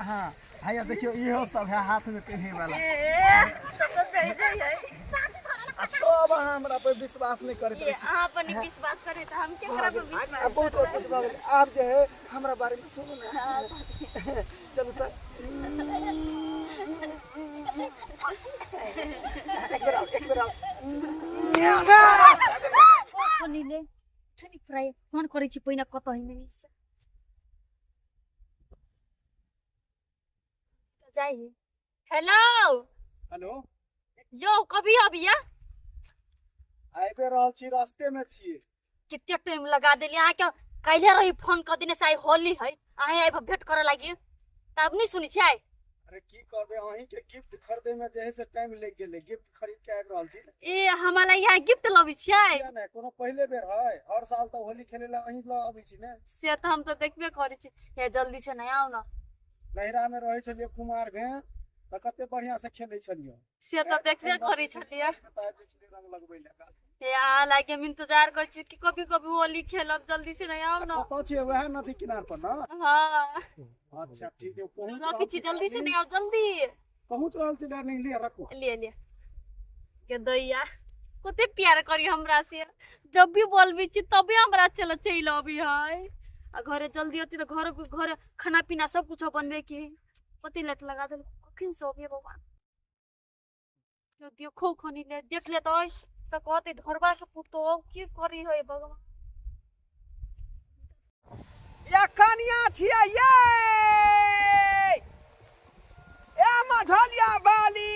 हाँ, हैया देखियौ इहो सब है हाथ में पेन्हे वाला। ए तब तो जय जय है। आ तब अहाँ हमरा पर विश्वास नहीं करैत ये रहै छी। अहाँ पर नहीं विश्वास करे तो हम केकरा पर विश्वास आब बहुत करबै? कुछ भऽ गेलै। आब जे है हमरा बारे में सुनू ने। चलू तऽ एक बेर आउ, एक बेर आउ। सुनिले सुनि प्राय फोन करै छी पहिने कतऽ है नहीं से जाइ है। हेलो। हेलो। यो कभी अबिया? आबि रहल छी, रास्ते में छी। किते टाइम लगा देली अहाँ के? काल्हे रही फोन कऽ देने से आइ होली है, अहाँ आबि भेंट करे लागी तब नहीं सुनै छियै। अरे की करबै, अहीं के गिफ्ट खरीदे में जे है से टाइम लागि गेलै, गिफ्ट खरीद के आबि रहल छी। ए हमरा ला यहाँ गिफ्ट लबै छियै? किया नहि, कोनो पहिले बेर है, हर साल तऽ होली खेले ला अहीं लग अबै छी ने। से तऽ हम तऽ देखबे करै छी। हे जल्दी से नहीं आउ न। नैहरा में रहै छलियै कुमार भेल तऽ कते बढ़िया से खेलै छलियै। से तऽ देखबे करै छलियै। तऽ आबि छलियै रंग लगबै लए। हे अहाँ लागे हम इंतजार करै छी कि कभी कभी होली खेलब, जल्दी से नहीं आउ न। कतऽ छियै? वएह नदी किनार पर न? हाँ। अच्छा ठीक है, पहुँच रखै रहल छी, जल्दी से नहीं आउ, जल्दी। पहुँच रहल छी डार्लिंग, लिअ रखू। लिए लिए के दैया कते प्यार करी हमरा से, जब भी बोलबी छी तबे हमरा चल चलि अबी है। आ घरे जल्दी अती तऽ घर घर खाना पीना सब कुछ बनबे के है। कते लेट लगा देल, कखन से अबियै भगवान। क्यों देखो खनी ले देख ले तऽ तऽ कहते धरबा के पुतोह की करी है भगवान। या कनिया छियै ये, ए मझलिया बाली।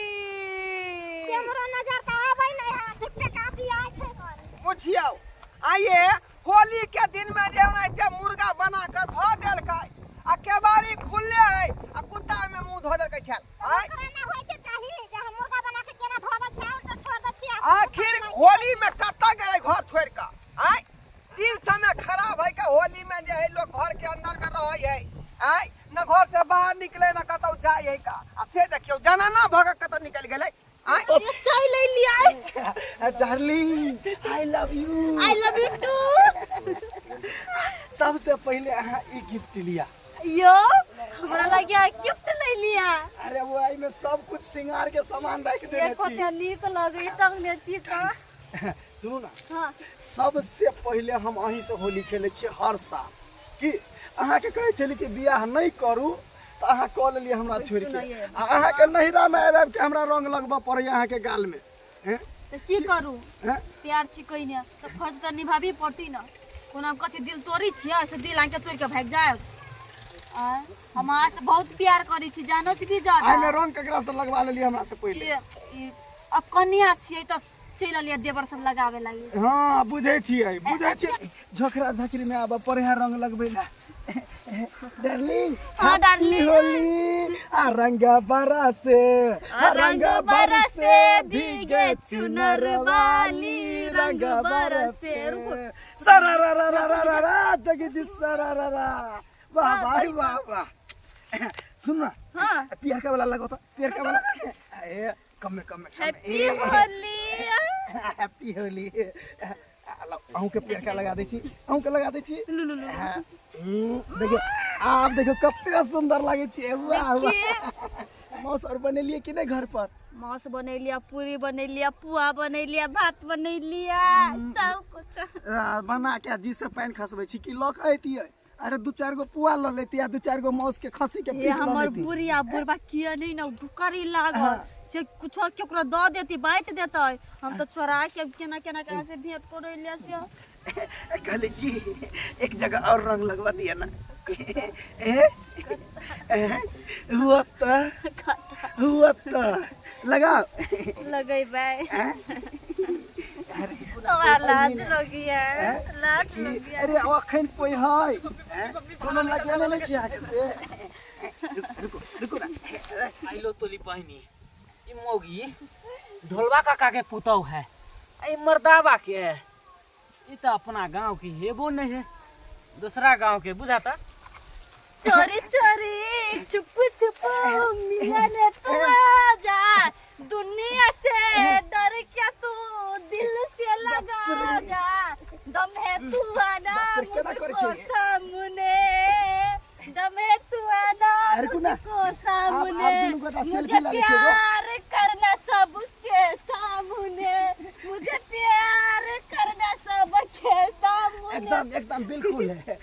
केमरो नजर तऽ आबै नहि है, झूठे काफी आय छै घर। बुझियौ आइए होली के दिन में जे ओनाहिते मुर्गा बना के धो देलकै आ केबाड़ी खुलले है आ कुत्ता में मुंह धो देलकै छल। आय ओकरा ना होय के चाही जे हम मुर्गा बना के केना धो दै छियै और छोड़ दै छियै। आखिर होली में कतऽ गेलै घर छोड़ के? आय दिन समय खराब है के होली में जे है लोग घर के अंदर में रहै है, आय न घर से बाहर निकले न कतौ जाय है का। आ से देखियौ जनाना भऽ के कतऽ निकलि गेलै। आय चाय ले लिया। Darling I love you. I love you too. सबसे पहले अहाँ ई गिफ्ट लिया। यो हमरा लगिया गिफ्ट ले लिया। अरे वो आई में सब कुछ श्रृंगार के सामान रख देने देखो छी। ते नीक लगै तब ने छी तऽ। सुनू ना। हाँ। सबसे पहले हम अहीं से होली खेले छियै हर साल। की अहाँके कहै छली कि बियाह नहीं करू तऽ अहाँ कऽ लेलियै हमरा छोड़ि के, आ अहाँके नैहरा में आबि आबि के हमरा रंग लगबऽ पड़ैया अहाँके गाल में। हैं? तऽ की करू, हैं? प्यार छी कहिने तऽ फर्ज तऽ निभाबी पड़ती न। कोनो हम कथी दिल तोड़ी छियै से दिल अहाँके तोड़ि के भागि जायब? आँय, हम अहाँ से बहुत प्यार करै छी, जानो छी भी ज्यादा। आइ में रंग ककरा से लगवा लेलियै हमरा से पहिले? ई अब कनिया छियै तऽ चलि एलियै देवर सब लगाबे लागी। हाँ बुझै छियै, बुझै छियै। झोकरा झकरी में आबऽ पड़ै है रंग लगबै ला। डार्लिंग, हाँ, हैप्पी डार्लिंग। होली। आ रंग बरसे, आ रंग बरसे, भीगे चुनर वाली, रंग बरसे। रुको। सरा रा रा रा रा रा रा, जगी जी सरा रा रा। वाह भाई वाह वाह। सुन ना। हाँ। पियरका वाला लगाओ तो, पियरका वाला। ए कम में, कम में, कम में। हैप्पी ए। होली। हैप्पी होली। अहूँ के पियरका लगा दै छी, अहूँ के लगा दै छी। लू, लू, लू। हाँ। देखियौ आब देखियौ कते सुंदर लागै छै। वाह वाह। देखिए। मांस और बनेलियै कि नहि घर पर? मांस बनेलियै, पूरी बनेलियै, पुआ बनेलियै, भात बनेलियै, सब कुछ। बना के जी से पानि खसबै छी कि लऽ के अइतियै? अरे दू चारि गो पुआ लऽ लेतियै आ दू चारि गो मांस के खस्सी के हे पीस लऽ हमर लेतियै। बुढ़िया बुढ़बा किया नहीं न भुकरी लागल। हाँ। से कुछो केकरो दऽ देती, बाँटि देतै। हम तऽ चोरा के केना केना कहाँ से भेंट करै ले से। कहली कि एक जगह और रंग लगवा दिया ना। ए? ए? हुआ तो, हुआ तो लगाओ। लगेबै। हैं? तोरा लाज लगिया, हैं? लाज की? लगिया। अरे अखन कोई है? हैं? कोनो लगेने नहीं छी अहाँके से? रुको, रुको ना। आइलो तोली बहिनी, ई मौगी ढोलवा काका के पुतहु है, ई मर्दावा के, ई तो अपना गांव की हेबो नहीं है, दूसरा गांव के बुझाता। चोरी चोरी छुप छुप मिलने तू आजा, दुनिया से डर क्या तू दिल से लगा जा, दम है तू आना बाप रे, केना करै मुझको छै? सामने, दम है तू आना अरे रुकू ना को सामने आप दुनू गोटा मुझे सेल्फी लगे छै एगो। प्यार करना सबके सामने, मुझे प्यार करना सबके सामने। एकदम एकदम बिल्कुल है।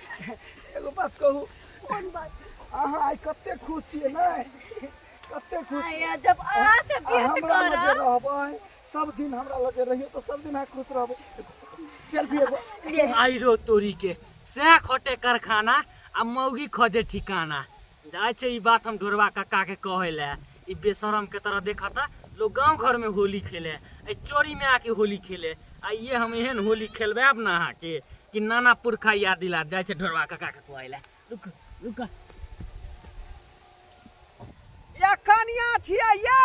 एगो बात कहू, कोन बात? अहाँ आइ कते खुश छियै नै, कते खुश छियै। आया जब अहाँ से आ भेंट हमरा लगे करब रहबै सब दिन, हमरा लगे रहियो तो सब दिन अहाँ खुश रहबै। सेल्फी एगो। आइरो तोरी के सैह खोटे कारखाना आ मौगी खोजे ठिकाना। जाइ छै ई बात हम ढोरबा काका के कहै ले, ई बेशरम के तरह देखता लोग गांव घर में होली खेले, ए चोरी में आके होली खेले। आ ये हम एहन होली खेलबाब ना अहाँ के कि नाना पुरखा याद दिला। जाइ छै ढोरबा काका के कहै ले। रुक रुक, या कनिया छियै ये।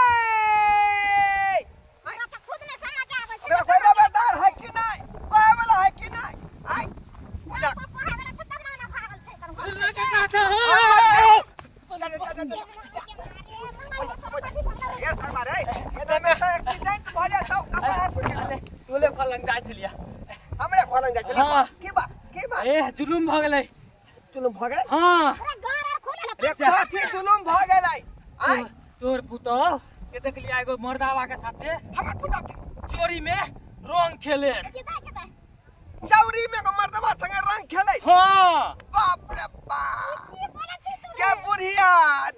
हमरा तऽ खुद नहि समझ आबै छै। ओकरा कोई रबेदार है कि नहीं, कहे वाला है कि नहीं? आइ ओकरा कोइ पढ़ै वाला छै तब ने ओना भागल छै एकर घर। चल चल चल ये शर्मा रे, ये तो हमेशा एक्सीडेंट भ जाय कपड़ा फूट जाय। तोले फलंग जाइ छलियै। हमरे खोलन जाइ छलै। हाँ। की बात की बात? ए जुलुम भ गेलै। जुलुम भ गेलै? हाँ। ओकरा घर आर खुलल रे कथी जुलुम भ गेलै? आइ तोर पुतोह के देखलियै एगो मर्दावा के साथे हमर पुतोह के चोरी में रंग खेले। चौरी में एगो मर्दवा संगे रंग खेले? हाँ। बाप रे बाप, की बोलै छी तू? के बुढ़िया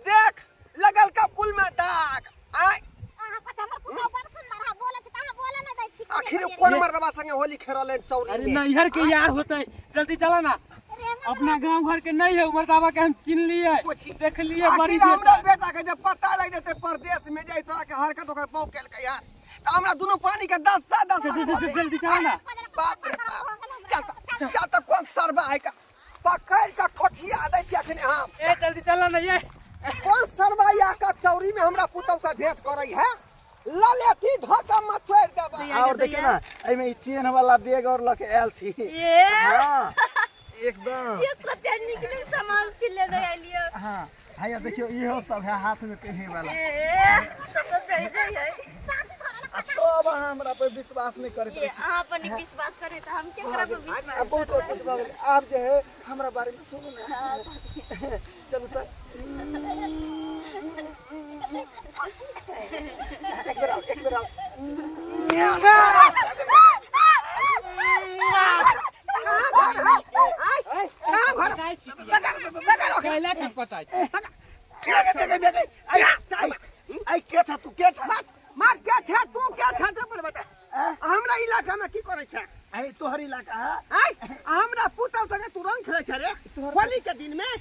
देख लगल का कुल में दाग। आइ अहाँ पर हमर पुतोह बड़ सुंदर है बोलै छै त अहाँ बोले नहि दै छी। आखिर कोन मर्दवा संगे होली खेलल चौरी अरे में? नैहर के यार होते, जल्दी चला ना। अपना गांव घर के नहीं है मर्दावा के, हम चिन लिए देख लिए बड़ी। आखिर हमरा बेटा के जब पता लग जेते परदेश में जाय तोरा के हरकत ओकर पाव केलकै यार, त हमरा दुनू पानी के 10 10 जल्दी चला ना। बाप रे बाप, चल चल त कोन सरबा है का पकड़ के ठोठिया दै छी अखने हम। ए जल्दी चला ना, ये कोन सरबा या का चौरी में हमरा पुतौ का भेंट करै है? ललेठी धक्का मत छोड़ देबा। और देखियो ना एमे ई चेन वाला बैग और लके आयल छी। ए हां एकदम ये कते नीक नीक सामान छी लेने एलियै। हां हैया देखियो इहो सब है हाथ में पहने वाला। ए तो तो जय जय है। आ तब अहाँ हमरा पर विश्वास नहीं करैत ये रहै छी। अहाँ पर नहीं विश्वास करे त हम केकरा पर विश्वास? अब बहुत कुछ भऽ गेलै, आब जे है हमरा बारे में सुनू ना। चलू तऽ एक बेर आओ, एक बेर आओ। कहाँ घर लगा लगा कैला छटपटाइ आई के छ तू, के छ? मार के छे तू, के छे से बोल बता। हमरा इलाका में की करै छे? आई तोहर इलाका है? आइ हमरा पुतौ संगे तू रंग खेलै छे रे होली के दिन में?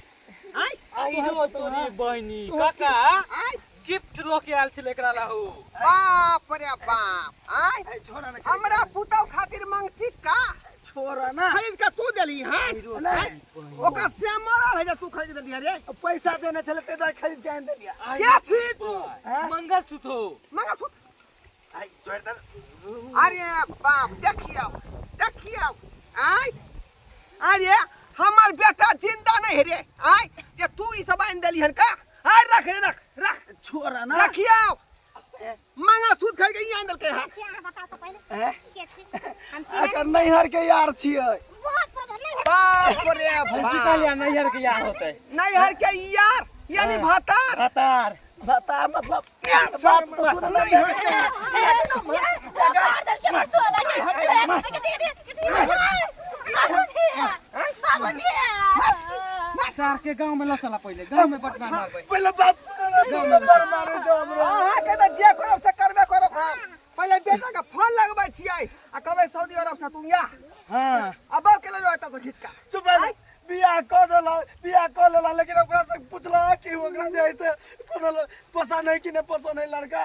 आइ आइरो तोरी बहिनी काका आइ गिफ्ट लो के आयल छलै एकरा लाहू। बाप रे बाप, आइ आई छोरा ना, हमरा पुतौ खातिर मंगठी का छोरा ना खरीद के तू देली है? नहीं ओकर से मरल है जे तू खरीद देली रे? पैसा देने छले ते दुआरे खरीद के आनि देलियै। के छी तू? मंगलसूत्र हो। मंगलसूत्र? आई छोड़ दे। अरे बाप देखियो देखियो, आइ अरे हमर बेटा जिंदा नहीं है रे। आइ ये तू ई सब आनि देली हन का? आइ रख रे, रख रख छोरा ना रखियो। मंगलसूत्र खरीद के ई आनि देलकै हन। अहाँ बताउ तऽ पहिले हैं? के छी हम? एकर नैहर के यार छियै। बहुत प्रभाव नहीं बाप रे की बाप, कहलियै नैहर के यार होते? नैहर के यार यानी भातार। भतार बता मतलब बात तो सुन ना। सार के गांव में ल चला, पहिले गांव में बटना मारबै। पहिले बात सुन ना, तू सब पर मारे जो हमरा। अहाँके तऽ जे करब से करबे करब हम। पहिले बेटा के फोन लगबै छियै आ कहबै सऊदी अरब से तू या हां अब के ले एतऽ से घीच के। चुप रह। बियाह कऽ देला, बियाह कऽ लेला, लेकिन ओकरा से पुछला कि ओकरा जे है से कोनो पसंद है कि नहीं पसंद है लड़का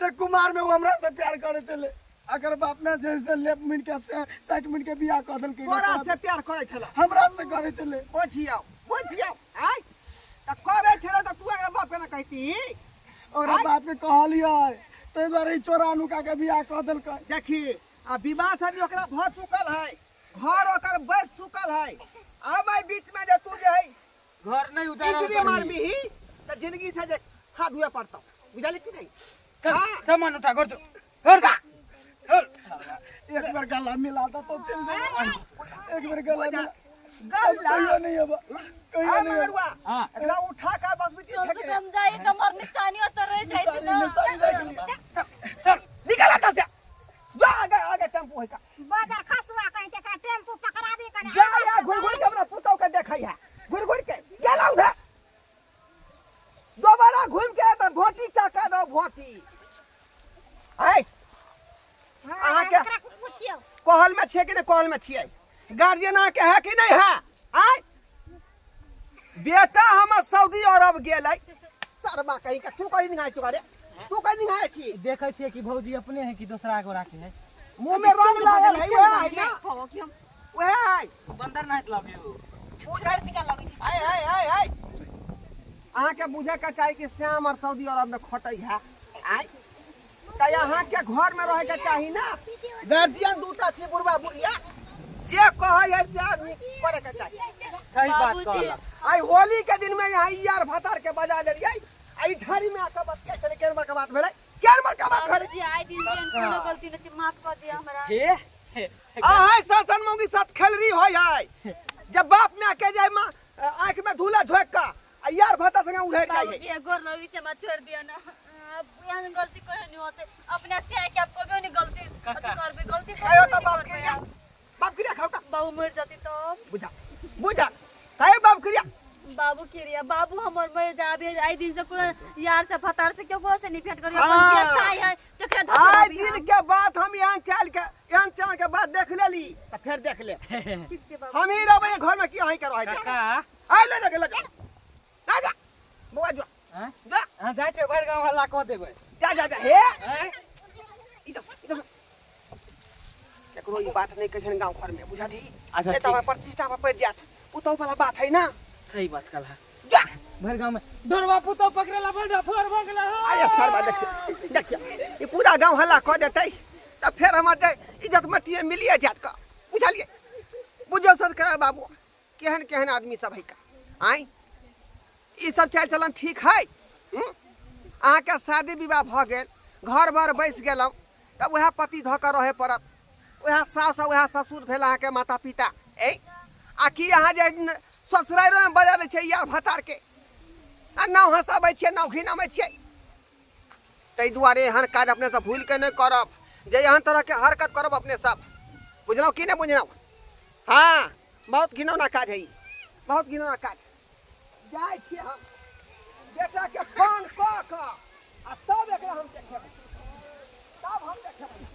रे? कुमार में वो हमरा से प्यार करे छले, अगर बाप ने जे है से लेप मिन के से 60 मिनट के बियाह कऽ देलकै। तोरा से प्यार करै छला? हमरा से करे छले। बुझियौ बुझियौ, आइ तऽ करै छलै तऽ तू अगर बाप के ना कहती? ओकरा बाप के कहलियै ताहि दुआरे ई चोरा नुका के बियाह कऽ देलकै। देखी आ विवाह शादी ओकरा भऽ चुकल है, घर ओकर बसि चुकल है। अब एहि बीच में जे तू जे है घर नहीं उजारल इतनी मारबीही तऽ जिंदगी से जे हाथ धुए पड़तौ, बुझलही कि नहीं? हाँ। सामान उठा घर जो, घर जा। एक बार गला मिला दा तो चल जाए, एक बार गला मिला। गला कहियो नहीं अब, कहियो आ नहीं अब। मगरुआ हां एकरा उठा के बस बिटी फेंक दे। धोती आय हाँ, अहाँके एकरा पूछियौ। कहल में छियै कि नहि कहल में छियै? गार्जियन अहाँके है कि नहीं है? आय बेटा हमर सऊदी अरब गेलै। सरबा कहीं का तू कहीं निहाय चुका रे, तू कहीं निहाय छी। देखै छियै कि भौजी अपने है कि दोसरा गोरा के है। मुंह में रंग लागल है, वएह है ना, वएह है। बंदर नाहित लगे हो। आय आय आय आय अहाँके बुझे के चाही कि श्याम और सऊदी अरब में खटै है। आय तऽ अहाँके घर में रहे के चाही ना। गार्जियन दूटा छै बुढ़बा बुढ़िया, जे कहै है से आदमी करे के चाही। सही बात बाबूजी। कहलक। आइ होली के दिन में यहाँ यार भतार के बजा लेलियै, आई झाड़ी में आके बतिया छलै। केहन बड़का बात भेलै, केहन बड़का बात भेलै। बाबूजी आइ दिन से कोनो गलती नहीं, माफ कर दिया हमरा। हे हे अहाँ ससन मौगी साथ खेलरी होय है, जब बाप माय के जाय माँ आँख में धूला झोंक का आ यार भता संगे उड़ै जाइ है। बाबूजी गोर लगी छै, हमरा छोड़ दिया ना। अब यहाँ गलती कहे नहीं होते अपने से है कि आप कभी नहीं गलती काका। करबे, गलती आयो कभी तो नहीं बाप करबे। क्रिया, बाप क्रिया खाओ का। बाबू मर जाती तो बुझा बुझा काहे बाप क्रिया? बाबू क्रिया बाबू हमर मर जाबे। आई दिन से कोई यार से फतार से केकरो से नहीं भेंट करी। हाँ। अपन जे साई है तो के धोखा आइ देबी दिन हम। के बाद हम यहाँ चल के यहाँ चल के बाद देख लेली त फेर देख ले। ठीक छै बाबू। हम ही रहबै घर में, की अहीं के रहै? काका आइ ले ले ले जा जा बौआ जो हाँ? जा। अहाँ जाइ छियै भरि गाँव हल्ला कऽ देबै। जा जा जा हे आँय? ई तऽ केकरो ई बात नहीं कहै गाँव घर में, बुझलही? अच्छा, नहीं तऽ ठीक। हमर प्रतिष्ठा पर पड़ि जायत, पुतहु वाला बात है ना। सही बात कहला। जा। भरि गाँव में ढोरबा पुतहु पकड़ेला बड़ डफर भऽ गेलै। अरे सरबा देखियौ देखियौ ई पूरा गाँव हल्ला कऽ देतै तऽ फेर हमर जे इज्जत मटिये मिलिए जायत का, बुझलियै? बुझियौ सरकार बाबू केहन केहन आदमी सब है का। आँय ई सब चालि चलन ठीक है? अहाँके शादी विवाह भऽ गेल, घर बर बसि गेलहुँ, तऽ उएह पति धऽ कऽ रहय पड़त, उएह सास आ उएह ससुर भेल अहाँके माता पिता। ए आ की अहाँ जे ससुरारिमे बजा दै छियै यार भतारके आ नाव हँसाबै छियै, नाव घिनाबै छियै। ताहि दुआरे एहन काज अपने सब भूलि कऽ नहि करब। जे एहन तरहके हरकत करब अपने सब, बुझलहुँ कि नहि बुझलहुँ? हाँ बहुत घिनौना काज है ई, बहुत घिनौना काज। जाइ छियै हम बेटाके फोन कऽ कऽ आ तब एकरा हम देखेबै, तब हम देखेबै।